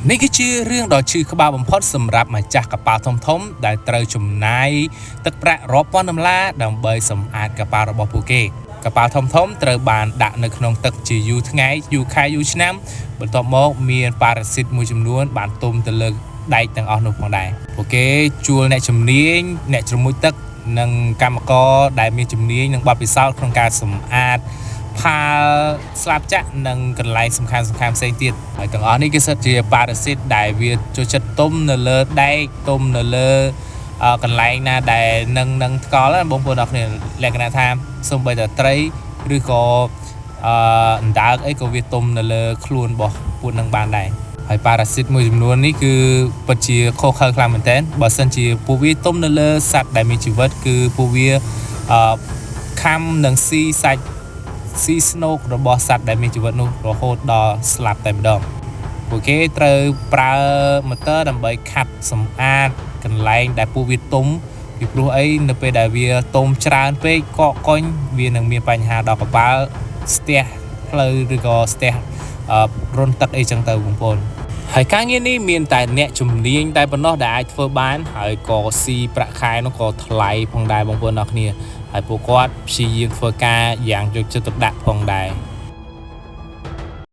នេះគឺជារឿងដ៏ឈឺក្បាលបំផុតសម្រាប់ម្ចាស់កប៉ាល់ធំៗដែលត្រូវចំណាយទឹកប្រាក់រាប់ពាន់ដុល្លារដើម្បីសម្អាតកប៉ាល់របស់ពួកគេកប៉ាល់ធំៗត្រូវបានដាក់នៅក្នុងទឹកជាយូរថ្ងៃយូរខែយូរឆ្នាំបន្ទាប់មកមានប៉ារ៉ាស៊ីតមួយចំនួនបានទុំទៅលើដែកទាំងអស់នោះផងដែរពួកគេជួលអ្នកជំនាញអ្នកជ្រមុជទឹកនិងកម្មករដែលមានជំនាញនិងបទពិសោធន៍ក្នុងការសម្អាត ផាលស្លាបចក្រនិងកន្លែងសំខាន់សំខាន់ផ្សេងទៀតហើយទាំងអស់នេះគឺសិតជាប៉ារ៉ាស៊ីតដែលវាចូលចិត្តទុំនៅលើដែកទុំនៅលើអឺកន្លែងណាដែលនឹងនឹងថ្កល់ណាបងប្អូនអរគ្នាលក្ខណៈថាសូម្បីតែត្រីឬក៏អឺអណ្ដើកអីក៏វាទុំនៅលើខ្លួនរបស់ពួកនឹងបានដែរហើយប៉ារ៉ាស៊ីតមួយចំនួននេះគឺពិតជាខុសខើខ្លាំងមែនទែនបើសិនជាពួកវាទុំនៅលើសត្វដែលមានជីវិតគឺពួកវាអឺខាំនិងស៊ីសាច់ ស៊ីស្នូករបស់សត្វដែលមានជីវិតនោះរហូតដល់ស្លាប់តែម្ដងពួកគេត្រូវប្រើម៉ូទ័រដើម្បីខាត់សម្អាតកន្លែងដែលពួកវាទុំពីព្រោះអីនៅពេលដែលវាទុំច្រើនពេកកកកុញវានឹងមានបញ្ហាដល់កប៉ាល់ស្ទះផ្លូវឬក៏ស្ទះអឺរន្ធទឹកអីចឹងទៅបងប្អូនហើយការងារនេះមានតែអ្នកជំនាញតែប៉ុណ្ណោះដែលអាចធ្វើបានហើយក៏ស៊ីប្រាក់ខែនោះក៏ថ្លៃផងដែរបងប្អូនអរគ្នា ហើយពួកគាត់ព្យាយាមធ្វើការយ៉ាងយកចិត្តទុកដាក់ផងដែរ។